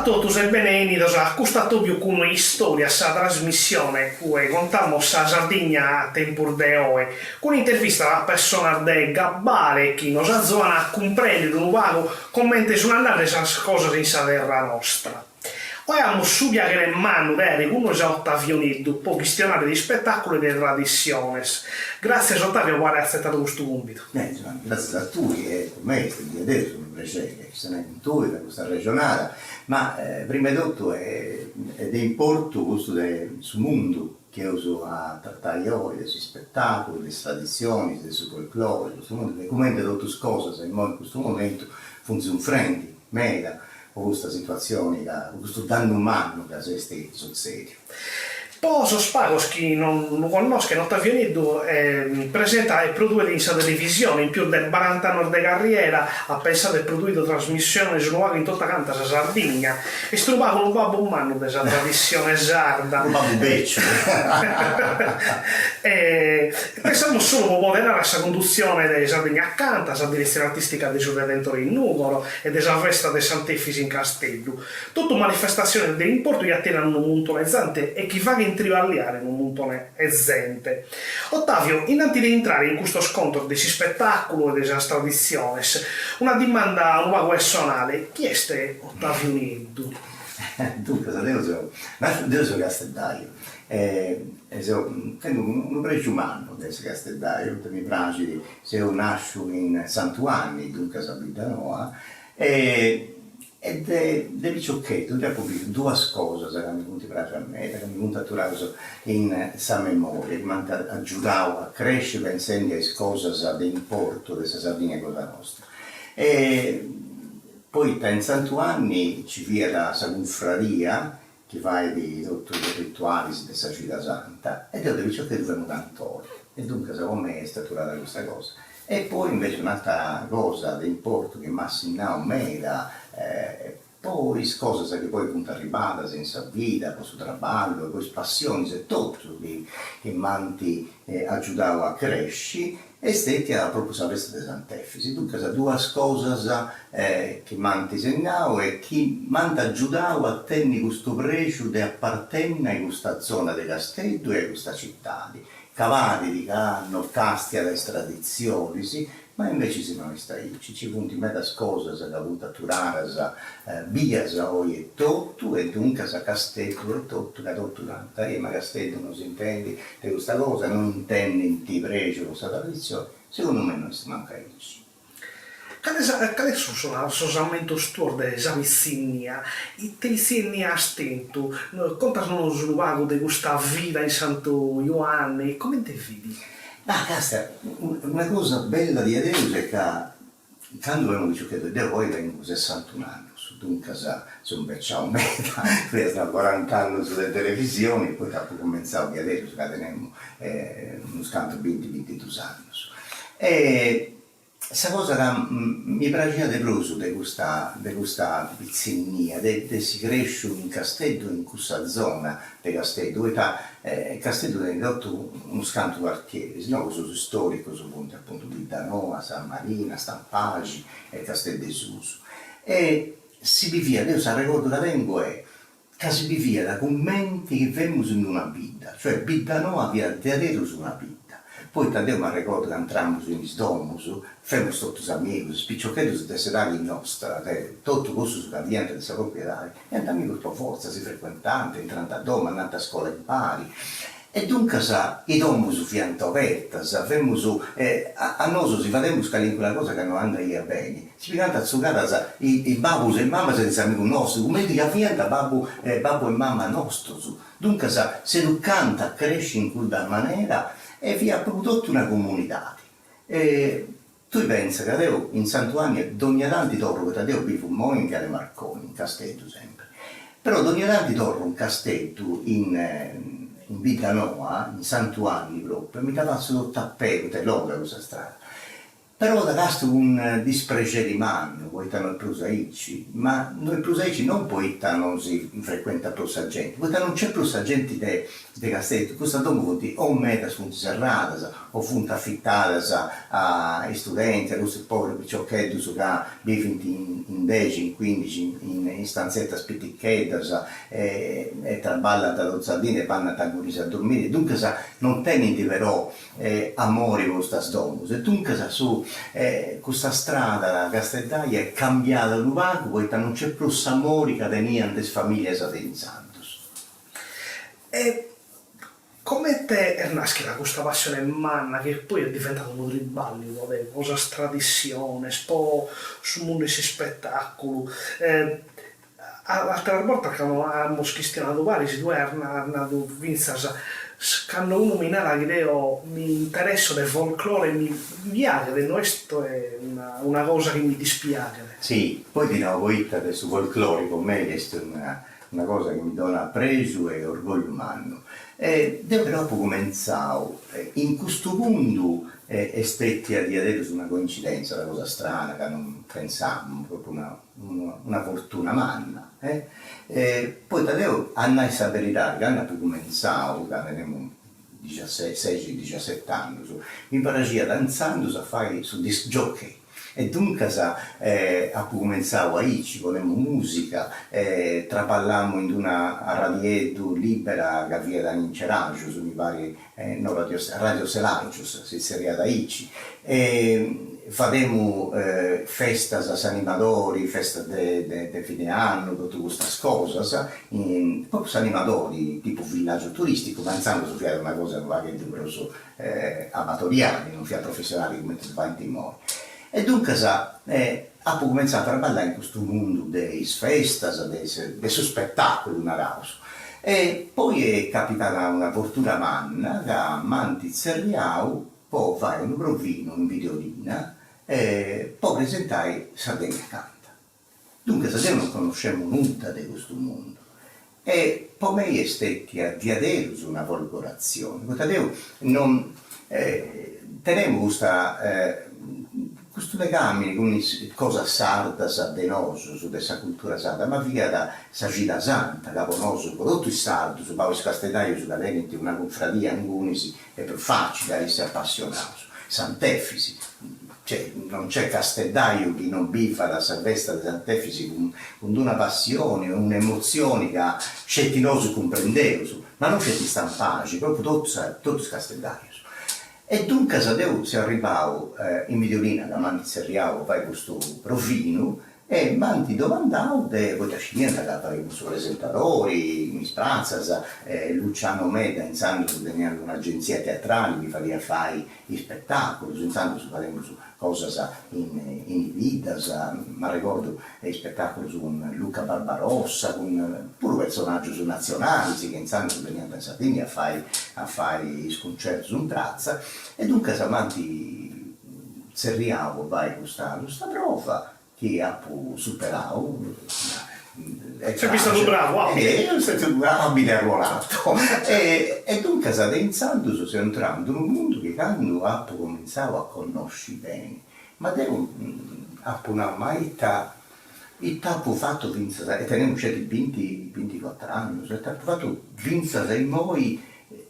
totus e bene 'enidos a custu atobiu cun Istòria, sa trasmissione ue contamos sa Sardigna a tempus de oe, cun intervistas a personas de gabbale chi nos azuan a cumprèndere unu pagu comente sun andende sas cosas in sa terra nostra. Oe amus su piaghere mannu de àere cun nois a Ottavio Nieddu po chistionare de ispetàculu e de tradissiones. Gràtzias Ottavio po àere atzetadu custu cumbidu. Beh, Giovanni, gràtzias a tui e po mei est diaderus unu prexeri chistionai cun tui de custa arrexonada, ma prima 'e totu est de importu custu de su mundu chi eus a tratai oi, de s'ispetàculu, de is traditzionis, de su folclori, custu mundu, de cumenti totus is cosas immoi in custu momentu funt sunfrendi meda po custa situatzioni ca, po custu dannu mannu ca s'est sutzediu. Po sos pagos chi non lu connoschen, Ottavio Nieddu presentat e produit in sa televisione, in pius de barant'annos de carriera at pensadu e produidu trasmissiones unu pagu in tota canta sa Sardigna. Est unu pagu unu babbu mannu de sa tradissione sarda. Unu babbu beciu. E pensamus solu po poder narrer a sa condutzione de Sardigna Canta, sa diretzione artistica de su Redentore in Nùgoro e de sa festa de Sant'Efis in Casteddu. Totu manifestassiones de importu chi atiran unu muntone 'e zente e chi faghent triballiare unu muntone 'e zente. Ottavio, innanti de intrare in custos contos de s'ispetàculu e de sas traditziones, una dimanda unu pagu personale, chi est Ottavio Nieddu? Duncas, deu seu deu seu casteddaju e seu tengu unu prexu mannu de essi casteddaju, poita mi praxit, seu nasciu in Santu 'Anni, duncas a Biddanoa, e E de de piciocheddu deu apu biu duas cosas ca mi funt praxias meda, ca mi funt aturaus in sa memoria, chi m'ant agiudau a cresci pensendi a is cosas de importu de sa Sardigna cosa nostra. E poita in Santu 'Anni nci fiat sa cunfraria chi fait totu is ritualis de sa Cida Santa, e deu de piciocheddu femu cantori, e duncas po mei est aturada custa cosa. E poi invece un'atera cosa de importu chi m'at sinnau meda, po is cosas chi poi funt arribadas in sa vida, po su traballu e po is passionis e totu chi m'ant agiudau a cresci, Est stetia propriu sa festa de Sant'Efisi, duncas duas cosas chi m'ant sinnau e chi m'ant agiudau a tenni custu prexu de apartenni a custa zona de Casteddu e a custa citadi, ca parit ca no castiat a is traditzionis, ma invecis no est aici, nci funt medas cosas ca funt aturadas bias oi etotu e duncas Casteddu etotu, ca totu nant, ma Casteddu no s'intendit De custa cosa non tennint prexu po sa traditzioni, segundu mei no est mancu aici. Cales cales sun sos ammentos tuos de sa pitzinnia? Ite pitzinnia as tentu? Contas nos unu pagu de custa vida in Santu Juanni, comente fit? Ma castia, una cosa bella diaderus est ca Candu femu piciocheddu, deu oi tengu sessantun'annus, duncas seu imbeciau meda, fiat corant'annus de televisioni, poita apu cumentzau diaderus ca tenemu unus cantu binti bintidus annus. E sa cosa ca mi praxiat de prus de custa de custa pitzinnia, de essi cresciu in Casteddu, in cussa zona de Casteddu, poita Casteddu tenit totu unus cantu quartieris, no, cussus storicus funt apuntu Biddanoa, sa Marina, Stampaxi e Casteddu 'e Susu. E si biviat, deu s'arregordu ca tengu est ca si biviat cumenti chi femus in una bidda, cioè Biddanoa fiat diaderus una bidda, poita deu m'arregordu ca intramus in is domus, femus totus amigus, is piciocheddus de s'edadi nostra, de totu cussus ca fiant de sa propriu edadi, Fiant amigus po fortza, si frecuentant, intrant a domu, andant a scola impari. E duncas is domus fiant obertas, femus, a nosu si fademus calincuna cosa ca no andaiat beni, si pigant a tzugadas is babus e is mamas de is amigus nostus, cumenti ca fiant babbu babbu e mama nostus. Duncas s'educant a cresci in cudda manera e fiat propriu totu una comunidadi. Tui pentza ca deu in Santu 'Anni dogna tanti torru, poita deu bivu immoi in Viale Marconi, in Casteddu sempri, però dogna tanti torru in Casteddu in in Biddanoa, in Santu 'Anni propriu, e mi dda fatzu totu a pei, poita est longa cussa strada. Però dda castiu cun disprexeri mannu poita no est prus aici, ma no est prus aici non poita non si frecuentat prus sa genti, poita non nc'est prus sa genti de de Casteddu, custas domus funt o medas funt serradas o funt afitadas a istudentis, a custus poberus piciocheddus ca bivint in dexi, in cuindixi, in stanzettas piticheddas e traballant totu sa dì e bandant ingunis a dormiri, duncas non tenint però amori po custas domus e duncas su custa strada casteddaia est cambiada unu pagu poita non nc'est prus s'amori ca teniant is familias de intzandus. E comente est naschida custa passione manna chi poi est diventada unu triballiu po te, po sas tradissiones, po su mundu 'e s'ispetaculu? Àteras bortas cando amus chistionadu paris tue as nadu fintzas, cando unu mi narat chi deo mi interesso de folclore mi piaghet, no est una cosa chi mi dispiaghet. Si, poi ti nau poita de su folclori po mei est una una cosa chi mi donat prexu e orgogliu mannu. E deu però apu cumentzau in custu mundu est stetia diaderus una coincidenza, una cosa strana ca non pentzamu, propriu una una fortuna manna, eh! Poita deu, a nai sa beridadi, candu apu cumentzau, ca tenemu sexi dixiaset'annus, mi praxiat intzandus a fai su disc jockey e duncas apu cumentzau aici, ponemu musica, traballamu in d'una arradieddu libera ca fiat in Ceraxius, mi parit, no radio radio Selargius si zerriat aici e fademu festas a s'animadori, festas de de fine annu, totu custas cosas, propriu s'animadori, tipu villaggiu turisticu, ma intzandus fiat una cosa unu pagheddu prus amatoriali, non fiat professionali cumenti si faint immoi. E duncas apu cumentzau a traballai in custu mundu de is festas, de su spetaculu naraus, E poi est capitada una fortuna manna ca m'ant tzerriau po fai unu provinu in Videolina po presentai Sardegna Canta. Duncas deu non connoscemu nudda de custu mundu e po mei est stetia diaderus una folgoratzioni, poita deu non tenemu custa Custu legamini cun is cosas sardas de nosus, de sa cultura sarda, ma fiat sa Cida Santa, ca po nosu, po totu is sardus, ma po is casteddaius ca tenint una cunfradia ingunis est prus facili a essi apassionaus, Sant'Efisi, cioè non nc'est casteddaiu chi non bivat sa festa de Sant'Efisi cun cun d'una passioni e un'emotzioni ca sceti nosu cumprendeus, ma non sceti Stampaxi, propriu totu totu is casteddaius. E duncas deu seu arribau in Videolina ca m'ant tzerriau po fai custu provinu e m'ant domandau de, poita scidiant ca fadimu su presentadori in is pratzas, Luciano Medda intzandus teniat un'agentzia teatrali chi fadiat fai ispetaculus, intzandus fademus cosas in in is biddas, m'arregordu ispetaculus cun Luca Barbarossa, cun puru personaggius natzionalis chi intzandus beniant in Sardigna a fai a fai is cuncertus in pratza, e duncas m'ant tzerriau po fai custa custa prova chi apu superau, Ses bistadu bravu, abile. Seu stètiu abile arruolatu. E duncas de intzandus seu intrau in unu mundu chi candu apu cumintzau a connosci beni, ma deu apu nau, ma ita ita apu fatu fintzas, e tenemu sceti binti binticuatr'annus, ita apu fatu fintzas a immoi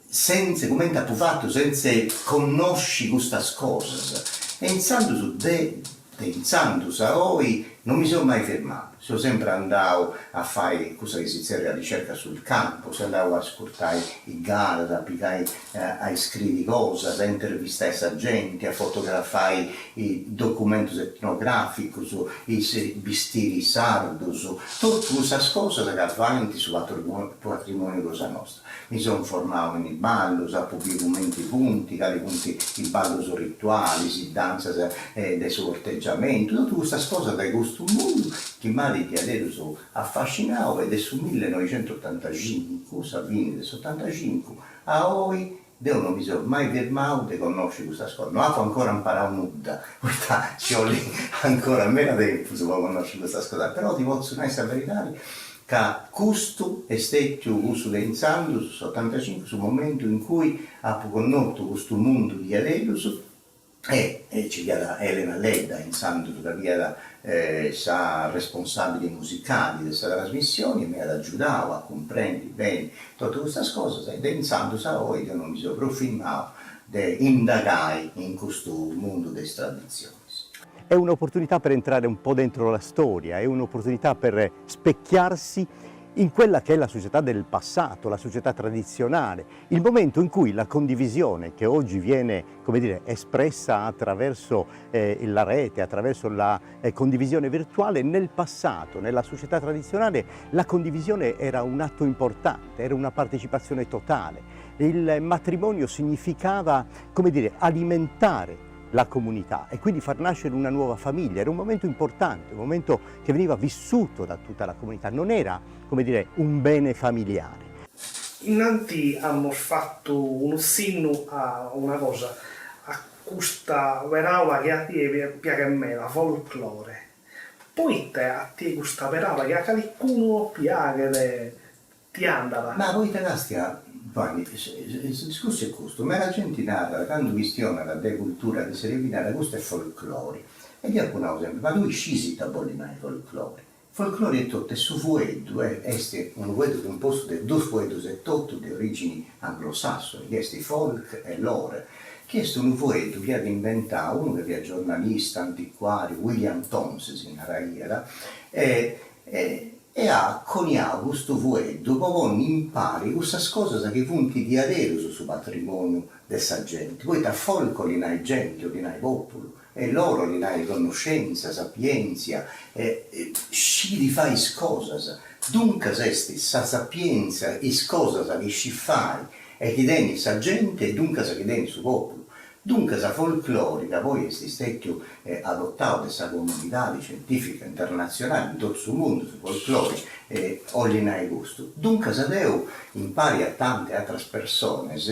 sentze, cumenti apu fatu sentze connosci custas cosas. E intzandus de De intzandus a oi non mi seu mai firmau, seu sempri andau a fai cussa chi si tzerriat ricerca sul campo, seu andau a ascurtai is garas, a pigai a iscriri cosas, a intervistai sa genti, a fotografai is documentus etnograficus, is bistiris sardus, totu cussas cosas ca faint su patrimoniu cosa nosta. Mi seu informau in is ballus, apu biu cumenti funt, cali funt is ballus ritualis, is dantzas de su corteggiamentu, totu custas cosas de custu mundu chi m'at diaderus afascinau e de su millenoixentuotantacincu, sa fini de s'otantacincu, a oi deu non mi seu mai firmau de connosci custas cosas, no apu ancora imparau nudda, poita nci 'olit ancora meda tempus po connosci custas cosas, però ti potzu nai sa beridadi Ca custu est stètiu cussu de intzandus, s'otantacincu, su momentu in cui apu connotu custu mundu diaderus. E nci fiat Elena Ledda intzandus ca fiat sa responsabili musicali de sa trasmissioni e m'iat agiudau a cumprendi beni totu custas cosas e de intzandus a oi deu non mi seu prus firmau de indagai in custu mundu de is traditzionis. È un'opportunità per entrare un po' dentro la storia, è un'opportunità per specchiarsi in quella che è la società del passato, la società tradizionale, il momento in cui la condivisione che oggi viene, come dire, espressa attraverso la rete, attraverso la condivisione virtuale, nel passato, nella società tradizionale, la condivisione era un atto importante, era una partecipazione totale. Il matrimonio significava, come dire, alimentare la comunità e quindi far nascere una nuova famiglia, era un momento importante, un momento che veniva vissuto da tutta la comunità, non era, come dire, un bene familiare. Innanti amus fatu unu tzinnu a una cosa, a custa peràula chi a tie piaghet meda, folklore. Poite a tie custa peràula chi a calicunu no piaghet ti andat? Ma poita castia, Giuanni, su discursu est custu, meda genti narat, candu chistionat de cultura de serie B, narat custu est folklori, e deu apu nau sempri, ma tui scis ita bollit nai folklori? Folklori etotu est su fueddu, est unu fueddu cumpostu de dus fueddus etotu de origini anglosassoni, chi est folk e lore, chi est unu fueddu chi at imbentau unu chi fiat giornalista, anticuariu, William Thoms si naraiat, e e at coniau custu fueddu po ponni impari cussas cosas chi funt diaderus su patrimoniu de sa genti, poita folk 'olit nai genti, 'olit nai populu, e lore 'olit nai connoscèntzia, sapièntzia, e sciri fai is cosas, duncas est sa sapièntzia, is cosas chi scit fai e chi tenit sa genti e duncas chi tenit su populu. Duncas folklori, ca poi est stètiu adotau de sa comunidadi scientìfica internatzionali in totu su mundu, su folklori 'olit nai custu. Duncas deu, impari a tanti atras personas,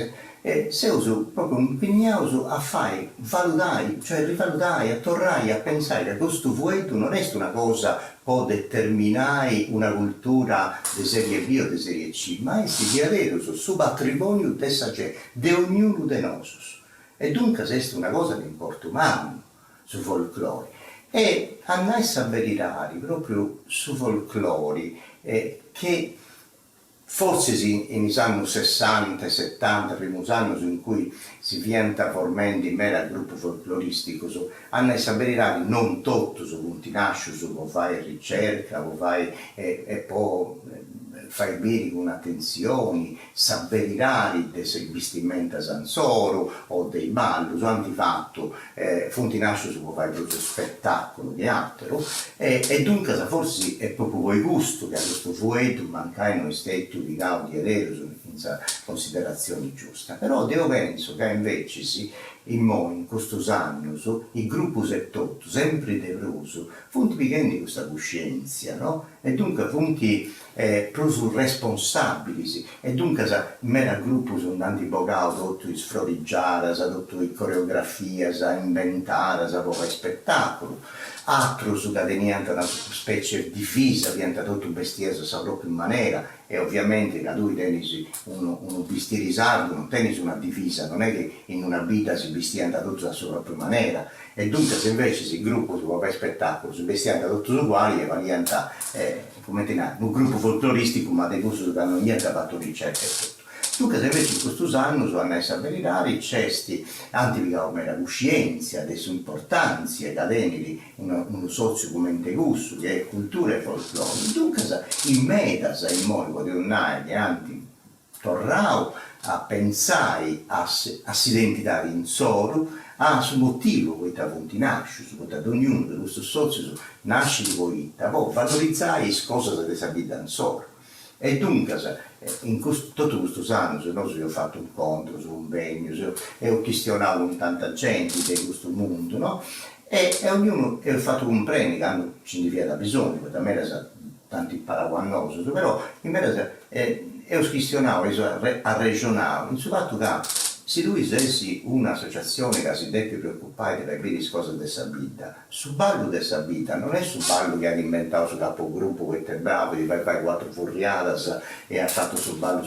seus propriu impignaus a fai valudai, cioè rivaludai, a torrai a pensai ca custu fueddu non est una cosa po determinai una cultura de serie B o de serie C, ma est diaderus su patrimoniu de sa genti, de ognunu de nosus. E duncas est una cosa de importu mannu, su folklori. E a nai sa beridadi, propriu su folklori, che fortzis in is annus sessanta e setanta, primus annus in cui si fiant formendi meda grupus folcloristicus, a nai sa beridadi non totus funt nascius po fai ricerca, po fai e po fai biri cun atentzioni sa beridadi de is bistimentas insoru o de is ballus, ant fatu, funt nascius po fai prus spetaculu chi ateru e duncas forsis est propriu po custu ca custu fueddu mancai no est stetiu pigau diaderus in sa consideratzioni giusta. Però deu pentzu ca invecis immoi in custus annus is grupus etotu sempri de prus funt pighendi custa cuscientzia no e duncas funt prus responsabilis e duncas meda grupus nd'ant bogau totu is frorigiadas, totu is coreografias imbentadas po fai spetaculu, atrus ca teniant una specie de divisa fiant totu bestias a sa propriu manera e ovviamenti ca tui tenis unu unu bistiri sardu non tenis una divisa, non est chi in una bidda si bistiant totus a sa propriu manera e duncas invecis is grupus po fai spetaculu si bestiant totus uguali e pariant cumenti nai, unu grupu folcloristicu ma de cussus ca non iant fatu ricerca etotu. Duncas inveci in custus annus, a nai sa beridadi, nc'est, ant pigau meda cuscientzia de s'importantzia ca tenit unu sotziu cumenti cussu, chi est cultura e folclori, duncas in medas immoi podeus nai chi ant torrau a pentzai a s'identidadi insoru, a su motivu poita funt nàscius, poita dognunu de custus sòtzius nascit poita po valorizai is cosas de sa bidda insoru. E duncas in custu totu custus annus nosu eus fatu incontrus, cunvegnus, eus chistionau cun tanta genti de custu mundu, no? E ognunu eus fatu cumprendi candu nci ndi fiat abisongiu, poita medas dd'ant imparau a nosus, però in medas eus chistionau, eus arrexonau in su fatu ca si tui ses una associatzioni ca si depit preocupai de fai biri is cosas de sa bidda, su ballu de sa bidda non est su ballu chi at imbentau su capogrupu poita est bravu, ti fait fai cuatru furriadas e at fatu su ballu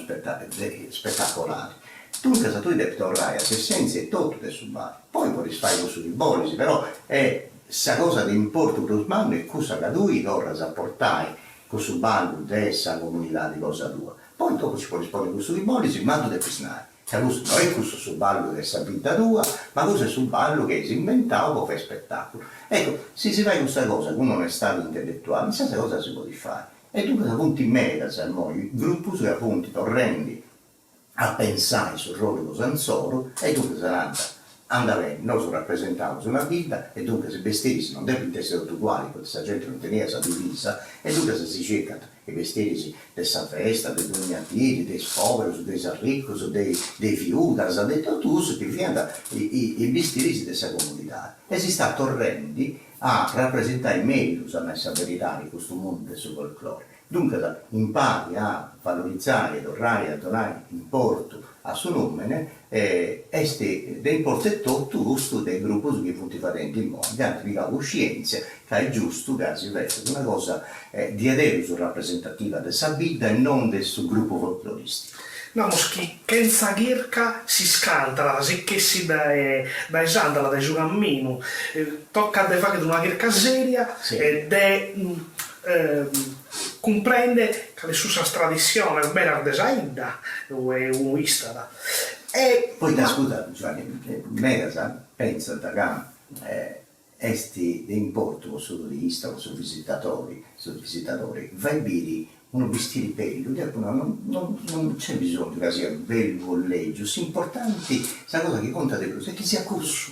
spetacolari. Duncas tui depis torrai a s'essèntzia etotu de su ballu, poi podis fai cussu chi bolis, però est sa cosa de importu prus mannu est cussa ca tui torras a portai cussu ballu de sa comunidadi cosa tua, poi dopu ci podis ponni cussu chi bolis, ma ddu depis nai, ca cussu no est cussu su ballu de sa bidda tua, ma cussu est su ballu chi eis imbentau po fai spetaculu. Eccu, si si fait custa cosa cun onestadi intelletuali, insaras sa cosa si podit fai. E duncas funt medas immoi grupus ca funt torrendi a pensai su ruolu cosa insoru e duncas narant, andat beni, nosu rapresentaus una bidda e duncas is bestiris non depint essi totu uguali poita sa genti non teniat sa divisa e duncas si circant is bestiris de sa festa, de dogna diri, de is poberus, de is arricus, de is viudas, de totu cussus chi fiant is bistiris de sa comunidadi e si stat torrendi a rapresentai mellus, a nai sa beridadi, custu mundu de su folklore. Duncas, impari a valorizai e torrai a donai importu a su nùmene, est de importu etotu custu de is grupus chi funt fadendi immoi, chi ant pigau cuscièntzia ca est giustu ca si fetzat una cosa diaderus rapresentativa de sa bidda e non de su grupu folclorìsticu. Namus chi chentza chirca s'iscantalat, si ch'essit dae dae s'andala, dae su camminu. Tocat de fagher una chirca seria e de cumprender cales sun sas tradissiones beras de sa 'idda ue unu istat. E. Poita ascurta Giuanni, medas pentzant ca est de importu po su turista, po su visitadori, su visitadori, fai biri unu bistiri bellu, deu apu nau, non non non nc'est bisongiu ca siat bellu o legiu, s'importanti, sa cosa chi contat de prus est chi siat cussu,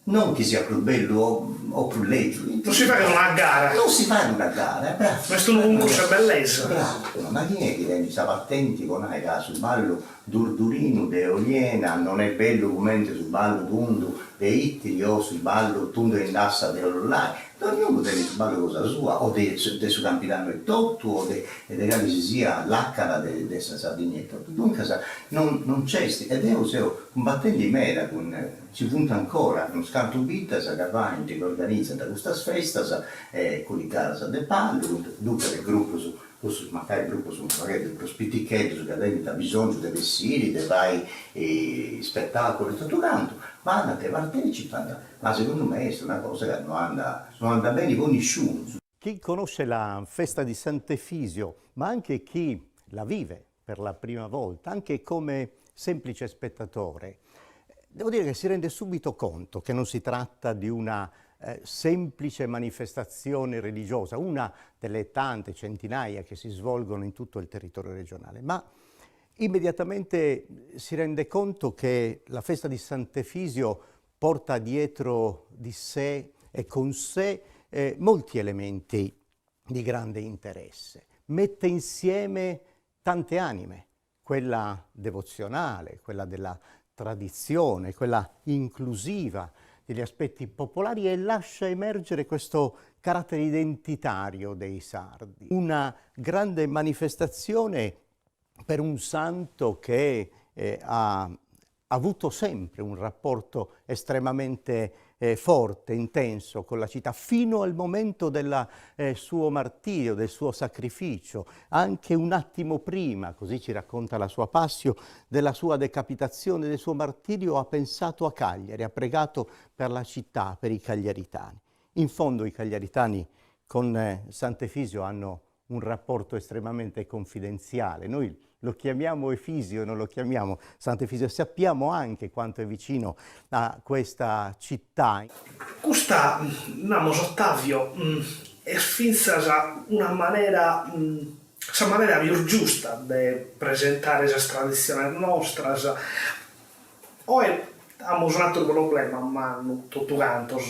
non chi siat prus bellu o o prus legiu. Non si faghet una gara. Non si faghet una gara, bravu. No est unu cuncursu 'e bellesa. Bravu, ma chini est chi tenit sa patenti po nai ca su ballu Durdurinu de Oliena non est bellu cumenti su ballu tundu de Itiri o su ballu tundu e indassa de Ollolai. Dognunu tenit su ballu cosa sua o de de su Campidanu etotu o de de cali si siat làcana de de sa Sardigna etotu. Duncas non non nc'est e deu seu cumbatendi meda cun nci funt ancora unus cantu biddas ca faint ca organizant custas festas cun is garas de ballu duncas de grupus Cussus mancai grupus unu pagheddu prus piticheddus ca tenint abisongiu de bessiri, de fai spetaculu e totu cantu, bandant e partecipant, ma segundu mei est una cosa ca no andat no andat beni po nisciunus. Chi conosce la festa di Sant'Efisio, ma anche chi la vive per la prima volta, anche come semplice spettatore, devo dire che si rende subito conto che non si tratta di una semplice manifestazione religiosa, una delle tante centinaia che si svolgono in tutto il territorio regionale, ma immediatamente si rende conto che la festa di Sant'Efisio porta dietro di sé e con sé molti elementi di grande interesse, mette insieme tante anime, quella devozionale, quella della tradizione, quella inclusiva degli aspetti popolari e lascia emergere questo carattere identitario dei sardi. Una grande manifestazione per un santo che ha avuto sempre un rapporto estremamente forte, intenso con la città, fino al momento del suo martirio, del suo sacrificio, anche un attimo prima, così ci racconta la sua Passio, della sua decapitazione, del suo martirio, ha pensato a Cagliari, ha pregato per la città, per i cagliaritani. In fondo i cagliaritani con Sant'Efisio hanno un rapporto estremamente confidenziale. Noi lo chiamiamo Efisio, non lo chiamiamo Sant'Efisio, sappiamo anche quanto è vicino a questa città. Custa, namos Ottavio, est fintzas una manera, sa manera pius giusta de presentare sas traditziones nostras. Oe amus un'àteru problema mannu totu cantos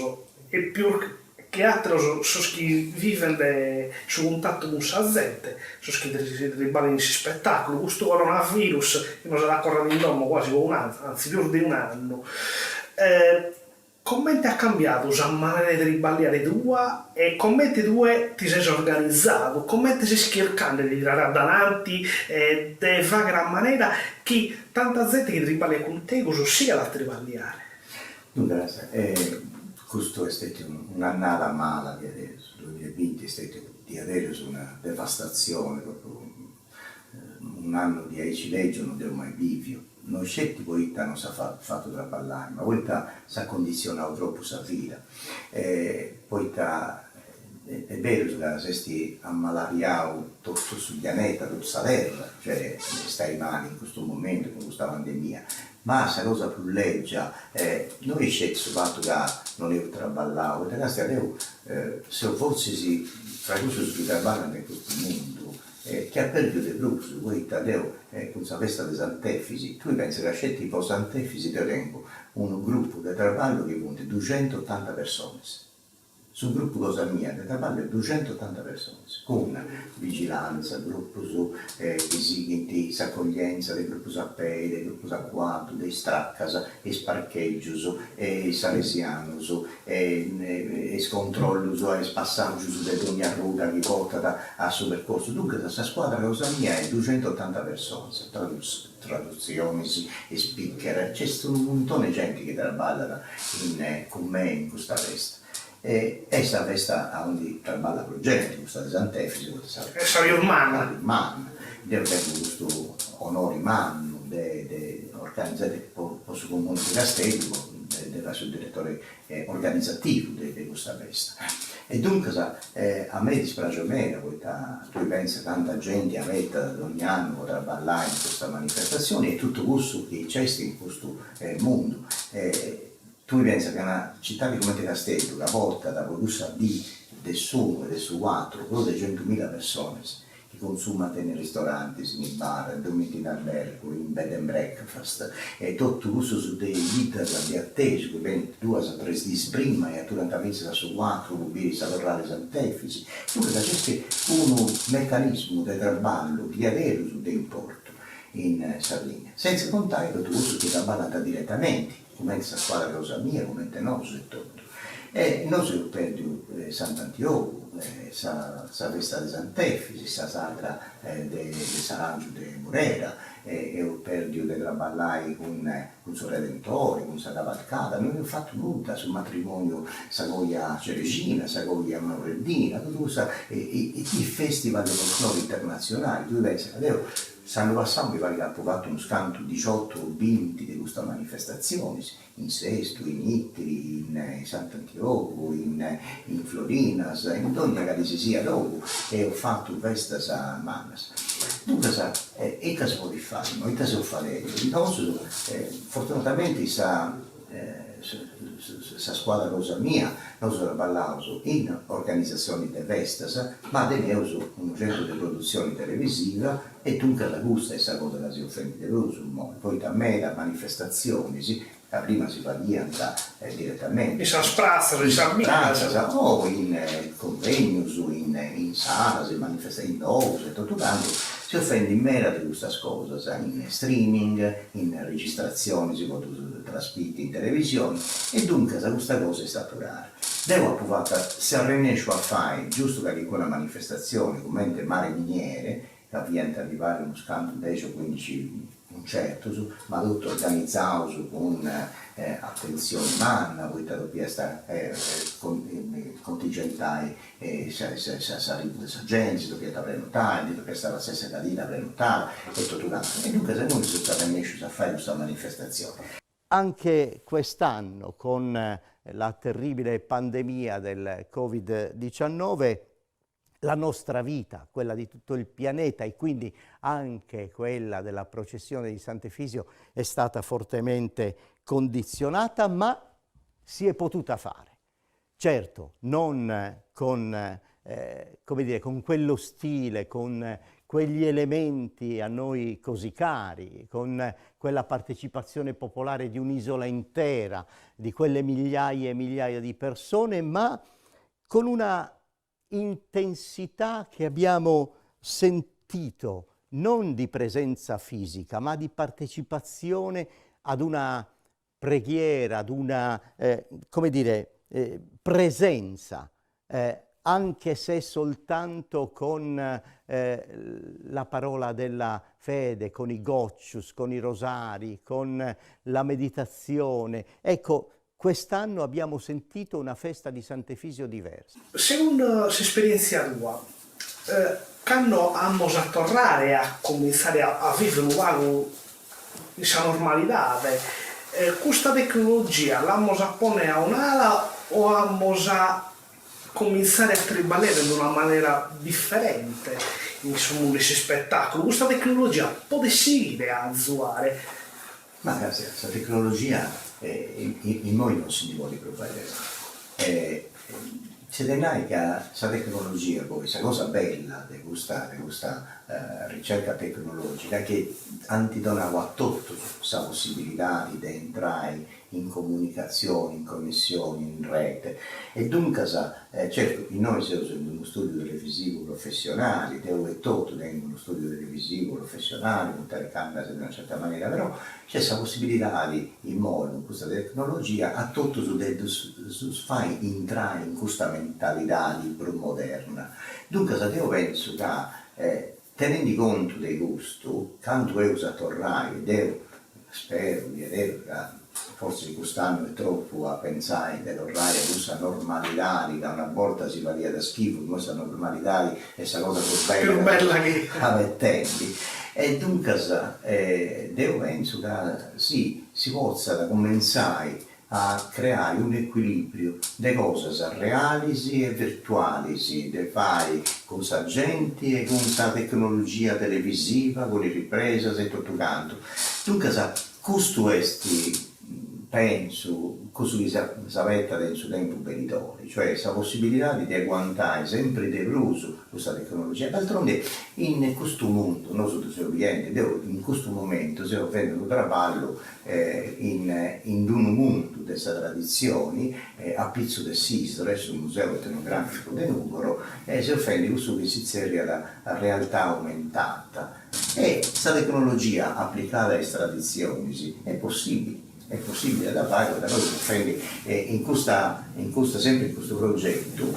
e pius che àteros sos chi vivent de su cuntatu cun sa zente, sos chi triballan in s'ispetàculu, custu coronavirus chi nos at acorradu in domo quasi po un'annu, anzi pius de un'annu, Comente at cambiadu sa manera de triballiare tua e comente tue ti ses organizadu, comente ses chircande de tirare a dananti e de fagher a manera chi tanta zente chi triballiat cun tegus sigat a triballiare? Duncas, custu est stètiu un'annada mala diaderus, su duamilla e binti est stètiu diaderus una devastatzioni, propriu un'annu diaici lègiu no dd'eus mai bìviu. no sceti poita non s'at fatu traballai, ma poita s'at conditzionau tropu sa vida, poita est berus ca s'est ammalariau totu su pianeta, totu sa terra, cioè stai mali in custu momentu cun custa pandemia, ma sa cosa prus lègia no est sceti su fatu ca non eus traballau, poita castia deu seu fortzis tra cussus chi traballant in custu mundu chi at perdiu de prus, poita deu cun sa festa de Sant'Efisi, tui pentza ca sceti po Sant'Efisi deu tengu unu grupu de traballu chi funt duxentotanta personis, Su grupu cosa mia de traballu est duxentotanta personas, cun vigilanza, grupus chi sighint s'acoglienza de grupus a pei, de grupus a cuaddu, de is tracas, is parchègius, is salesianus, is controllus a is passàgius de dogna arruga chi portat a su percorsu. Duncas sa scuadra cosa mia est duxentotanta personas, tradutzionis, speaker, nc'est unu muntoni 'e genti chi traballat in cun mei in custa festa. E est sa festa aundi traballat prus genti, custa de Sant'Efisi, poita sa Est sa pius manna. Sa pius manna. Deu tengu custu onori mannu de de organizai po po su Comunu de Casteddu, de fai su direttori organizativu de de custa festa. E duncas a mei dispraxit meda poita tui pensa canta genti abetat dogna annu po traballai in custa manifestazioni e totu cussu chi nc'est in custu mundu. Tui pensa ca una citadi cumenti Casteddu ca portat po cussa dì de s'unu e de su cuatru prus de centumilla personas chi consumant in is ristorantis, in is bar, dormint in albergu, in bed and breakfast e totu cussus de is biddas de atesu chi benint duas o tres dis prima e aturant fintzas a su cuatru po biri sa torrada 'e Sant'Efisi. Duncas nc'est unu mecanismu de traballu diaderus de importu in Sardigna, sentza contai totu cussus chi traballant diretamenti, cumenti sa scuadra cosa mia, cumenti nosu etotu. E nosu eus pèrdiu Sant'Antiogu, sa sa festa de Sant'Efisi, sa sagra de s'aràngiu de Murera, eus pèrdiu de traballai cun cun su Redentori, cun sa cavalcada, no eus fatu nudda, su matrimoniu, sa coja cerexina, sa coja maurreddina, totu cussa, is festival de folclore internatzionali, tui pensa ca deu S'annu passau mi parit ca apu fatu unus cantu diciotu o binti de custas manifestatzionis, in Sestu, in Itiri, in Sant'Antiogu, in in Florinas, in dogna cali si siat logu eus fatu festas mannas. Duncas ita si podit fai, no ita seus fadendi? Nosu fortunatamenti sa sa scuadra cosa mia, nosu traballaus in organizatzioni de festas, ma teneus unu centru de produtzioni televisiva e duncas custa est sa cosa ca seus fendi de prus immoi, poita meda manifestatzionis ca prima si fadiant diretamenti In sas pratzas, in sas biddas. O in convegnus, in salas, in manifestatzionis, in logus e totu cantu, seus fendi meda de custas cosas in streaming, in registratzionis po ddus trasmiti in televisioni e duncas custa cosa est aturada. Deu apu fatu, seu arrennesciu a fai giustu calincuna manifestatzioni cumenti Mare Miniere, ca fiant mi parit unus cantu dexi o cuindixi cuncertus, ma totu organizaus cun atentzioni manna poita dopiast contigentai s'arribu de sa genti, si dopiat prenotai, ndi dopiat essi la stessa cadira prenotada e totu cantu. E duncas immoi seus arrennescius a fai custa manifestatzioni. Anche quest'anno con la terribile pandemia del Covid 19 la nostra vita, quella di tutto il pianeta e quindi anche quella della processione di Sant'Efisio è stata fortemente condizionata, ma si è potuta fare. Certo, non con, come dire, con quello stile, con quegli elementi a noi così cari, con quella partecipazione popolare di un'isola intera, di quelle migliaia e migliaia di persone, ma con una intensità che abbiamo sentito non di presenza fisica, ma di partecipazione ad una preghiera, ad una, come dire, presenza, anche se soltanto con la parola della fede, con i goccius, con i rosari, con la meditazione. Ecco, quest'anno abbiamo sentito una festa di Sant'Efisio diversa. Segundu s'esperièntzia tua, cando amus a torrare a comintzare a vìvere unu pagu. in sa normalidade, custa tecnologia l'amus a pònnere a un'ala o amus a comintzare a triballare in una manera diferente in su mundu 'e s'ispetàculu? Custa tecnologia podet sighire a azuare? Ma gràtzias, sa tecnologia immoi non si ndi podit prus fai de mancu. Nc'est de nai ca sa tecnologia poi, sa cosa bella de custa de custa ricerca tecnologica est chi ant donau a totus sa possibilidadi de intrai in comunicatzioni, in connessioni, in rete e duncas, certu, innoi seus in unu studiu televisivu professionali, deu etotu tengu unu studiu televisivu professionali cun telecameras de una certa manera, però nc'est sa possibilidadi immoi cun custa tecnologia a totus de ddus fai intrai in custa mentalidadi prus moderna. Duncas deu pentzu ca tenendi contu de custu, candu eus a torrai, e deu speru diaderus ca fortzis cust'annu est tropu a pentzai de torrai a cussa normalidadi ca una borta si fadiat schifu, immoi sa normalidadi est sa cosa prus bella chi abetendi, e duncas deu pentzu ca si si potzat cumentzai a creai un'ecuilìbriu de cosas realis e virtualis de fai cun sa genti e cun sa tecnologia televisiva, cun is ripresas e totu cantu. Duncas custu est, pentzu, cussu chi s'abetat in su tempus benidori, cioè sa possibilidadi de aguantai sempri de prus custa tecnologia. D'altronde in custu mundu, nosu ddu seus biendi, deu in custu momentu seu fendi unu traballu in in unu mundu de sa traditzioni a pitzu de s'ISRE, su Museu Etnograficu de Nùgoro, e seus fendi cussu chi si tzerriat realtà aumentata. E sa tecnologia aplicada a is traditzionis est possibili, est possibili a dda fai, poita nosu seus fendi in custa in custa sempri in custu progetu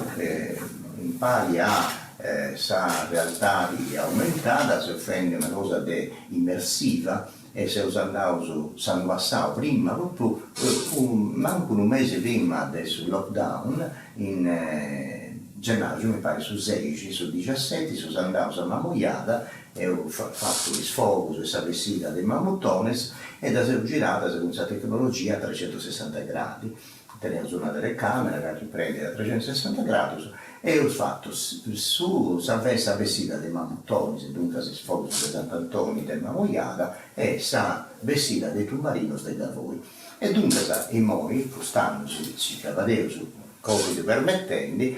impari a sa realtadi aumentada seus fendi una cosa de immersiva E seus andaus s'annu passau, prima, propriu mancu unu mesi prima de su lockdown, in gennargiu mi parit su seixi, su dixaseti, seus andaus a Mamoiada, eus fatu is fogus e sa bessida de is Mamuthones e ddas eus giradas cun sa tecnologia a trecentosessanta gradi, Teneus una telecamera ca riprendit a trecentosessanta gradus e eus fatu su sa festa bessida de Mamuthonis, duncas is fogus de Sant'Antoni de Mamoiada e sa bessida de Tumbarinos de Gavoi. E duncas immoi, cust'annu si si dda fadeus, Covid permettendi,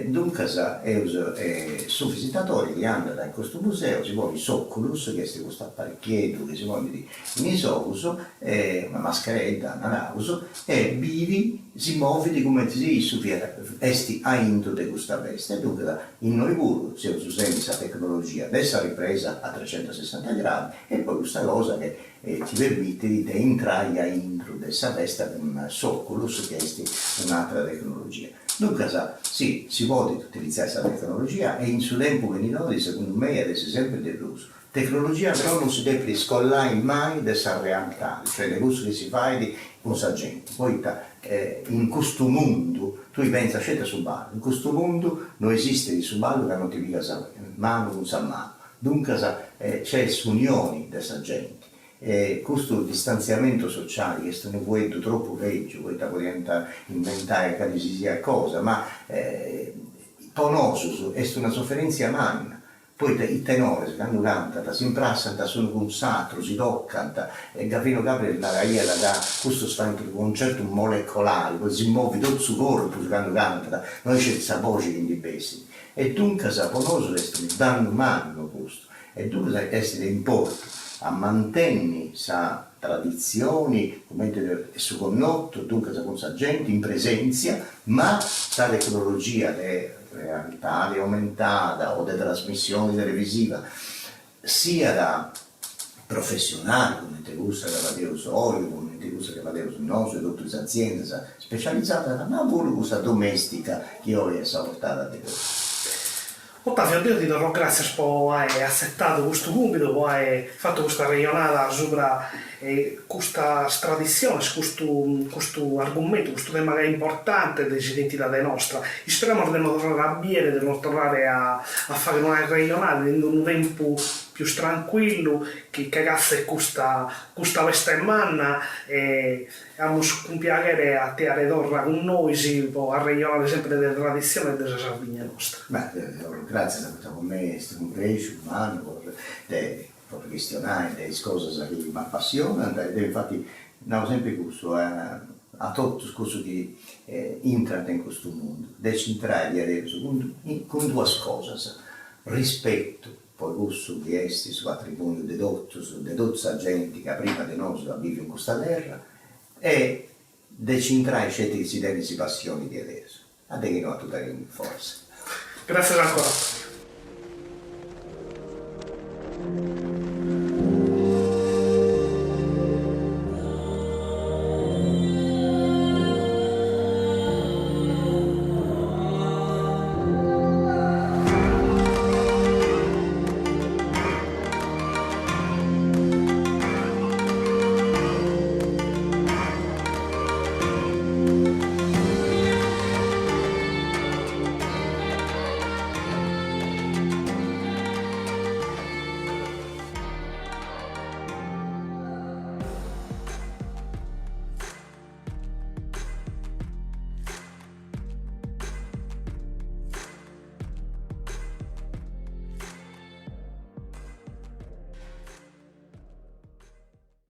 duncas eus su visitadori chi andat in custu museu si ponit s'oculus, chi est custu aparicchieddu chi si ponit in is ogus, una mascheredda naraus, e biri, si movit cumenti si issu fiat, est aintru de custa festa e duncas innoi puru seus usendi sa tecnologia de sa ripresa a trecentosessanta gradi e poi custa cosa che ti permitit de intrai aintru de sa festa cun s'oculus chi est un'atra tecnologia. Duncas si, si podit utilizai sa tecnologia e in su tempus benidori segundu mei at essi sempri de prus. Tecnologia però non si depit scollai mai de sa realtadi, cioè de cussu chi si fait cun sa genti, poita in custu mundu, tui pentza sceti a su ballu, in custu mundu no esistit su ballu ca non ti pigas manu cun sa manu, duncas c'est s'unioni de sa genti e custu distantziamentu sociali est unu fueddu tropu lègiu poita podiant inventai cali si siat cosa, ma po nosus est una soferèntzia manna Poita i tenores candu cantant s'imprassant s'unu cun s'atru, si tocant, e Gavino Gabriel naraiat ca custos faint unu concertu molecolari, poita si movit totu su corpus candu cantat, no est sceti sa boxi chi ndi bessit. E duncas po nosu est unu dannu mannu custu, e duncas est de importu a mantenni sa traditzioni cumenti su connotu, duncas cun sa genti in presèntzia, ma sa tecnologia de realtadi aumentada o de trasmissioni televisiva, siat professionali cumenti cussa ca fadeus oi, cumenti cussa ca fadeus nosu e totu is aziendas specializadas, ma puru cussa domestica chi oi est a sa portada de totus. Ottavio, deo ti torro gràtzias po aer atzetadu custu cumbidu, po aer fatu custa arrejonada subra custas traditziones, custu custu argumentu, custu tema gai importante de s'identidade nostra. Isperamus de nos torrare a biere, de nos torrare a a fagher una arrejonada in unu tempus. pius trancuillu, chi che catzet custa custa festa manna e amus cun piaghere a ti àere torra cun nois po arrejonare sempre de traditzione e de sa Sardigna nostra. Beh, deo gràtzias poita po mei est unu prexu mannu de podi chistionai de is cosas chi m'apassionant e deu infati nau sempri cussu a totus cussus chi intrant in custu mundu, de nci intrai diaderus cun duas cosas, rispetu po cussu chi est su patrimoniu de totus, de totu sa genti ca prima de nosu at biviu in custa terra e de nci intrai sceti chi si tenit passioni diaderus, a de chi no a ddu tenni fortza. Gràtzias ancora Antonio.